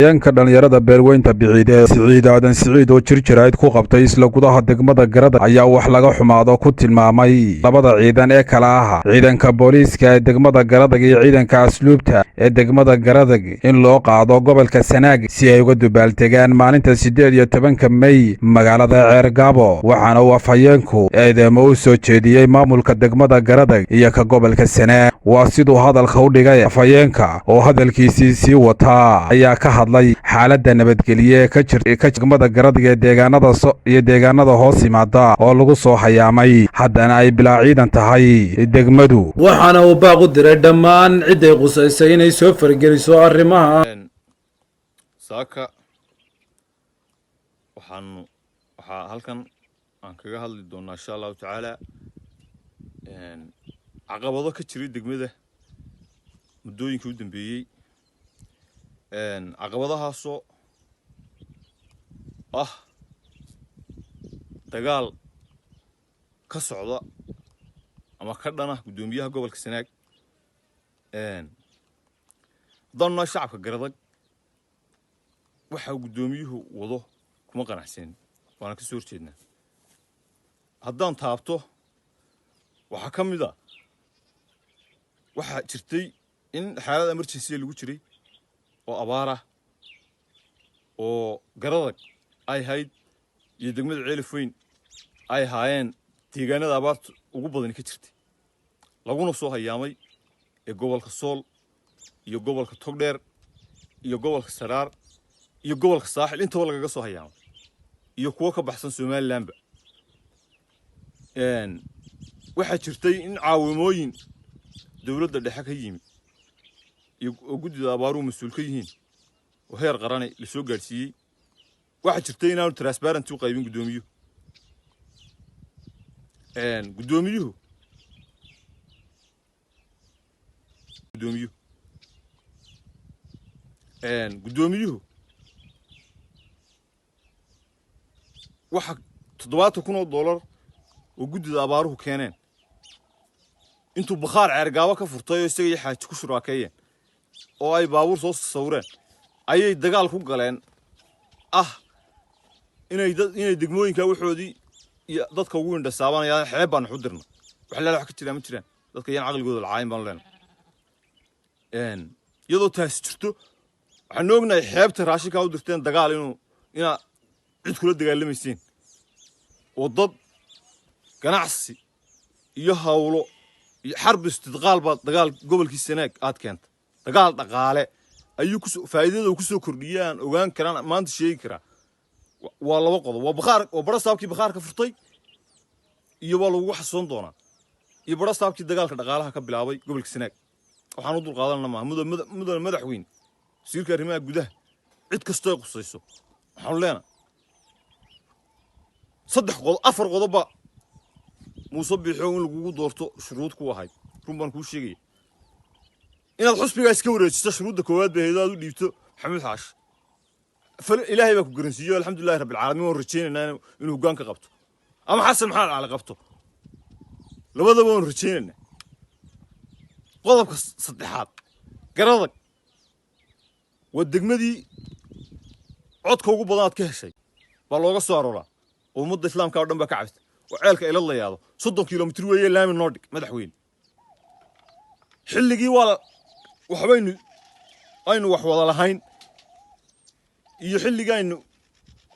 Yanka dhalinyarada beelweynta Biciide, Siciid Aadan Siciid, oo jir jaraa'id ku qabtay isla gudaha degmada Garadag, ayaa wax laga xumaado ku tilmaamay labada ciidan ee kala ah ciidanka booliiska ee degmada Garadag iyo ciidanka asluubta ee degmada Garadag in loo qaado gobolka Sanaag si ay uga dubaaltegaan maalinta 18-ka Mey magaalada Ceergaabo. Waxaana uu afhayeenku eedeemo u soo jeediyey maamulka degmada Garadag iyo ka gobolka Sanaag, waa siduu hadalka u dhigay. Afhayeenka oo hadalkiisii sii wataa ayaa ka hadlay xaaladda nabadgelye ee ka jirta degmada Garadag ee deegaanada iyo deegaanada hoos yimaada oo lagu soo hayaamay, haddana ay bilaa ciidan tahay degmadu. Waxaana uu baaq u diray dhammaan cidday qusaysay inay soo fargeliso arrimaha. Saaka waxaa halkan aan kaga hadli doonaa, insha Allahu tacaala, caqabado ka jiray degmada muddooyinkii u dambeeyey, caqabadahaasoo ah dagaal ka socda ama ka dhana guddoomiyaha gobolka Sanaag. Haddaanu nahay shacabka Garadag, waxa guddoomiyuhu wado kuma qanacsanin, waana ka soo horjeednaa. Haddaan taabto, waxaa ka mid a waxaa jirtay in xaalad emergency lagu jiray oo abaar ah oo Garadag ay hayd iyo degmada Ceelifoyn ay haayeen deegaanada abaarta ugu badani ka jirtay, laguna soo hayaamay ee gobolka Sool iyo gobolka Togdheer iyo gobolka Saraar iyo gobolka Saaxil intaba lagaga soo hayaamay iyo kuwo ka baxsan Somalilandba. Waxaa jirtay in caawimooyin dowladda dhexe ka yimi iyo oo guddida abaaruhu mas-uul ka yihiin oo heer qarane lasoo gaadhsiiyey. Waxaa jirtay inaanu transparent u qaybin guddoomiyuhu. Guddoomiyuhu waxa 70,000 oo dollar oo guddida abaaruhu keeneen intuu bakhaar Ceergaabo ka furtay oo isaga iyo Xaaji ku shuraakeeyeen oo ay baabuur soo sawireen ayay dagaal ku galeen ah inay dad inay degmooyinka waxoodii iyo dadka ugu indhasaabanayaan. Xeeb baan xu dirna wax leela wax ka jiraan ma jiraan, dadka yaan caqligooda lacaayin baanu leenahay. Iyadoo taasi jirto, waxaanu ognahay xeebta raashinkaa u dirteen dagaal inaa cid kula dagaalamayseen oo dad ganacsi iyo hawlo iyo xarbi istidqaal baa dagaal gobolkii Sanaag aad keenta. Dagaal dhaqaale ayuu kusoo faa'iidada uu kusoo kordhiyey aan ogaan karaan maanta sheegi karaa waa laba qodob: waa bakhaar, waa barasaabkii bakhaarka furtay iyo waa lagugu xasuusan doonaa, iyo barasaabkii dagaalka dhaqaalaha ka bilaabay gobolka Sanaag. Waxaan u dul qaadanana maaha. Mudane madaxweyne, wasiirka arrimaha gudaha, cid kastoo ay qusayso, waxaanu leenahay saddex qodob, afar qodobba Muuse Biixo in lagugu doorto shuruud ku ahayd. Run baan kuu sheegaya, inaad xusbigaa iska wareejiso shuruudda koowaad bay ahayd oo aad u dhiibto Maxamuud Xaashi. Fal Ilaahay baa ku garansiiyo, alxamdulilahi rabbil caalamiin. Waan rajaynaynaa inuu hoggaan ka qabto ama Xasan Maxamed Cali qabto, labadaba waan rajaynaynaa. Qodobka saddexaad, Garadag waa degmadii codka ugu badan aad ka heshay baa looga soo arooraa oo ummadda islaamka oo dhan baa ka cabsta oo ceelka ilad la yaado 30 kilomitir weeye. Laami noo dhig, madaxweyne. Xilligii waa waxbaynu aynu wax wada lahayn iyo xilligii aynu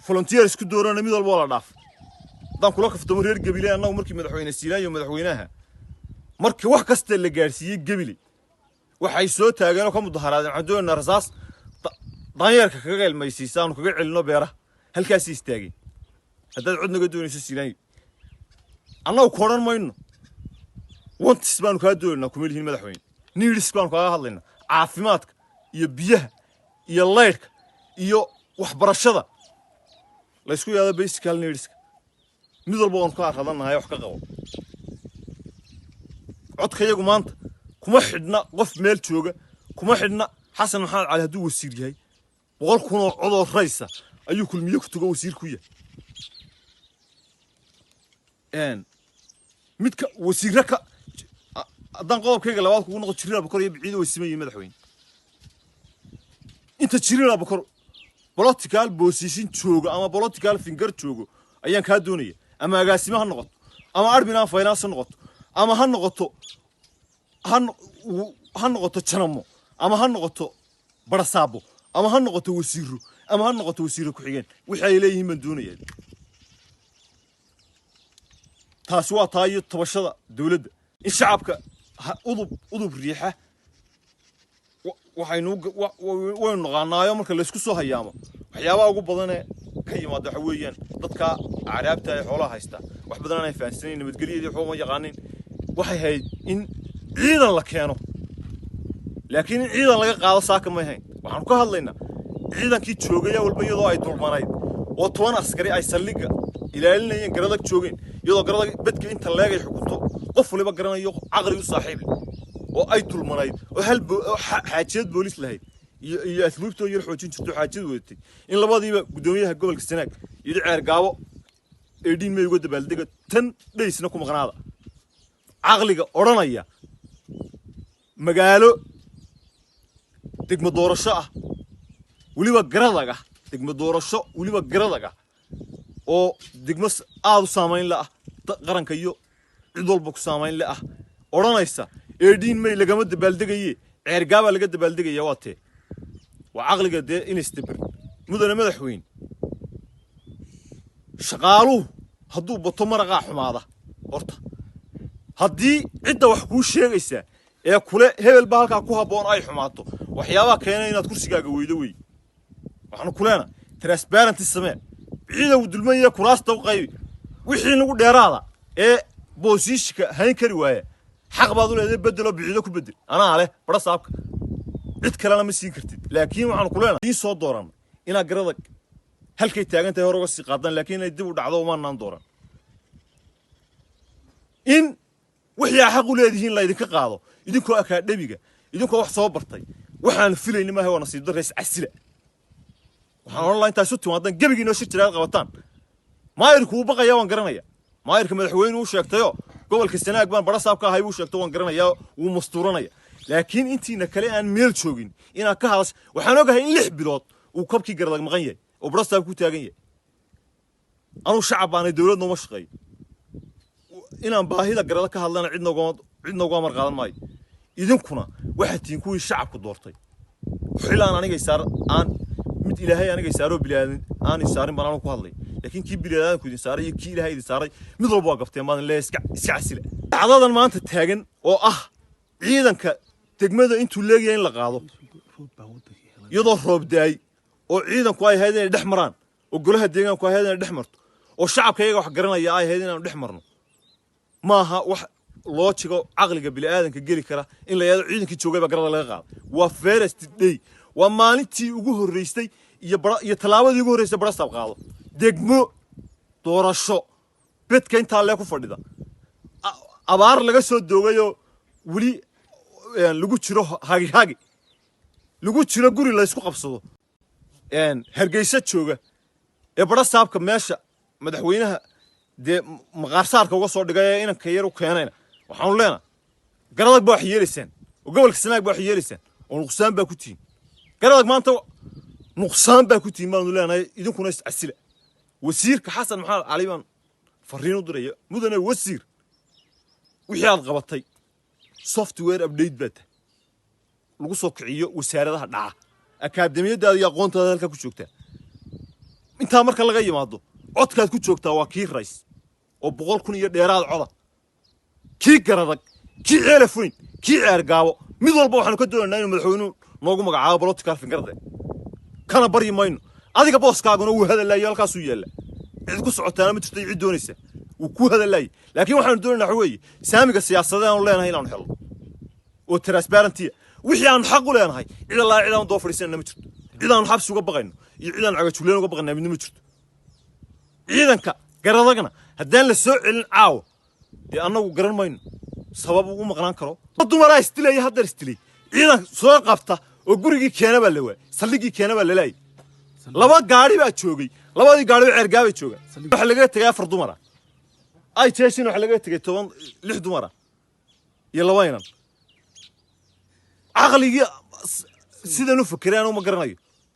volunteers ku dooranay mid walba waa la dhaaf. Haddaan kula kaftamo, reer Gebile annagu markii madaxweyne Siilaanyo madaxweynaha, markii wax kasta la gaadhsiiyey Gebile, waxay soo taageen oo ka mudaharaadeen: "Waxaan doonaynaa rasaas daanyeerka kaga ilmaysiisa aanu kaga celino beeraha." Halkaasay istaageen. Haddaad cod naga doonayso, Siilaanyo, annagu ku odhan mayno wants baanu kaa doonaynaa, kuma lihin madaxweyne, needs baanu kaaga hadlaynaa: caafimaadka iyo biyaha iyo laydhka iyo waxbarashada laysku yidhahdo basical needska. Mid walba waanu ka arradannahay, wax ka qabo. Codka iyagu maanta kuma xidhna qof meel jooga, kuma xidhna. Xasan Maxamed Cali hadduu wasiir yahay, 100,000 oo codoo raysa ayuu Kulmiye ku tugo wasiir ku yahay. Midka wasiirre ka haddaan qodobkayga labaad kugu noqo, Jirraa Bokor iyo Biciido way siman yihiin, madaxweyne. Inta Jibriil Abokor political position joogo ama political finger joogo ayaan kaa doonaya. Ama agaasime ha noqoto, ama admin and finance ha noqoto, ama ha noqoto ha noqoto janamo, ama ha noqoto barasaabo, ama ha noqoto wasiiro, ama ha noqoto wasiiro ku-xigeen, wixii ay leeyihiin baan doonayaa. Taasi waa taa iyo tabashada dowladda in shacabka udub riixa. Waxaynu waynu naqaanaayo marka laysku soo hayaamo, waxyaabaha ugu badanee ka yimaada waxa weeyaan dadka acraabta ee xoolaha haysta wax badan aanay fahansanayn, nabadgelyadii waxba uma yaqaanin. Waxay hayd in ciidan la keeno, laakiin in ciidan laga qaado saaka may hayn. Waxaanu ka hadlaynaa ciidankii joogaya walba, iyadoo ay dulmanayd oo 10 askari ay saldhigga ilaalinayeen, Garadag joogeen, iyadoo Garadag bedka inta leegay xukunto qof waliba garanayo, caqli u saaxiib leh, oo ay dulmanayd oo hal xaajiyad booliis lahayd iyo asluubtoo yar xoojin jirto, xaajiyad wadatay, in labadiiba guddoomiyaha gobolka Sanaag yidhi Ceergaabo 18 May uga dabaaldega, tan dhaysna ku maqnaada. Caqliga odhanaya magaalo degmo doorasho ah, weliba Garadag ah, degmo doorasho weliba Garadag ah, oo degmo aada u saamayn la ah, qaranka iyo cid walba ku saamayn le ah, odhanaysa 18 May lagama dabaaldegaye, Ceergaabaa laga dabaaldegaya, waa tee? Waa caqliga dee inaystabir. Mudane madaxweyne, shaqaaluhu hadduu bato maraqaa xumaada. Horta haddii cidda wax kuu sheegaysa ee kule hebel baa halkaa ku habboon ay xumaato, waxyaabaha keena inaad kursigaaga weydo wey. Waxaanu kuleena transparency samee, ciida uu dulmaya kuraasta u qaybi, wixii nagu dheeraada ee positionka hayn kari waaya xaq baad u leedahay, bedelo, biciido ku bedel. Anaa leh bara saabka, cid kalena ma siin kartid. Laakiin waxaanu ku leenahay idiin soo dooranay inaad Garadag halkay taagan tahay hore uga sii qaadaan, laakiin inay dib u dhacdo umaanaan dooran. In wixii aa xaq u leedihiin la idinka qaado, idinkoo akaadhemiga, idinkoo wax soo bartay, waxaan filayni maaha, waa nasiib darrays. Casila. Waxaan odhan lahaa intaa isu timaadaan gebigiinoo shir jiraad qabataan. Maayirku wuu baqaya, waan garanaya. Maayirka madaxweyne uu sheegtayo gobolka Sanaag baan bara saabka ahay buu sheegto, waan garanayaa, wuu mastuuranaya. Laakiin intiina kale aan meel joogin inaad ka hadash. Waxaan ogahay in 6 bilood uu kabkii Garadag maqan yahay oo bara saab ku taagan yahay. Anuu shacab baanay, dowladna uma shaqeeyo. Inaan baahida Garada ka hadlana cidna ugama mar qaadan maayo. Idinkuna waxaad tihiin kuwii shacabku doortay. Xilaan aniga saar aan mid Ilaahay aniga saaro, bilaadan aan saarin baan anigu ku hadlay, laakiin kii bilaadanku idin saaray iyo kii Ilaahay idin saaray mid walba waa gabteen. Maadan leeyahay iska casila. Dhacdadan maanta taagan oo ah ciidanka degmada intuu leegyahay in la qaado iyadoo roob daay, oo ciidanku ay ahayd inay dhex maraan, oo golaha deegaanku ay ahayd inay dhex marto, oo shacabka iyaga wax garanaya ay ahayd inaanu dhex marno, maaha wax loojigo caqliga bini'aadanka geli kara in la yidhahdo ciidankii joogay baa Garada laga qaaday. Waa first day, waa maalintii ugu horreysay iyo bara iyo tallaabadii ugu horreysay barasaab qaado degmo doorasho bedka intaa lee ku fadhida, abaar laga soo doogayoo weli lagu jiro, hagi hagi lagu jiro, guri la isku qabsado, Hargeysa jooga ee barasaabka meesha madaxweynaha dee maqaarsaarka uga soo dhigay ee inanka yar u keenayna, waxaanu leenahay Garadag baa wax yeelaysaan oo gobolka Sanaag baa wax yeelaysaan oo nuqsaan baa ku tihiin. Garadag maanta nuqsaan baa ku tihiin baanu leenahay. Idinkuna iscasila. Wasiirka Xasan Maxamed Cali baan fariin u diraya. Mudane wasiir, wixii aad qabatay software update baa tahay lagu soo kiciyo wasaaradaha dhaca. Akaademiyadaada iyo aqoontaada halkaa ku joogtaa. Intaa marka laga yimaado, codkaad ku joogtaa waa kii rays oo 100,000 iyo dheeraad coda. Kii Garadag, kii Ceelafoyn, kii Ceergaabo, mid walba waxaanu ka doonaynaa inuu madaxweynuhu noogu magacaabo political fingerde. Kana baryi mayno adiga. Booskaaguna wuu hadalayo, halkaasuu yaalla. Cid ku socotaana ma jirto iyo cid doonaysa, wuu ku hadalaayay. Laakiin waxaanu doonaynaa waxa weeye saamiga siyaasadeed aanu leenahay inaanu helno oo transparency, wixii aanu xaq u leenahay. Cid allaa cid aanu doo fadhiisanayna ma jirto, cid aanu xabsi uga baqayno iyo cid aanu cagajugleen uga baqaynaa midna ma jirto. Ciidanka Garadagna haddaan la soo celin caawa, dee annagu garan mayno sabab ugu maqnaan karo. Dumaraa isdilaya haddeer, isdilay, ciidan soo qabta oo gurigii keena baa la waayay, saldhiggii keena baa la laayay. Laba gaari baa joogay, labadii gaari oo Ceergaabay joogaan. Waxaa lagaga tegay afar dumara, ay jeeshin waxaa lagaga tegay 10, lix dumara iyo laba inan. Caqligii sidan u fekereen ma garanayo.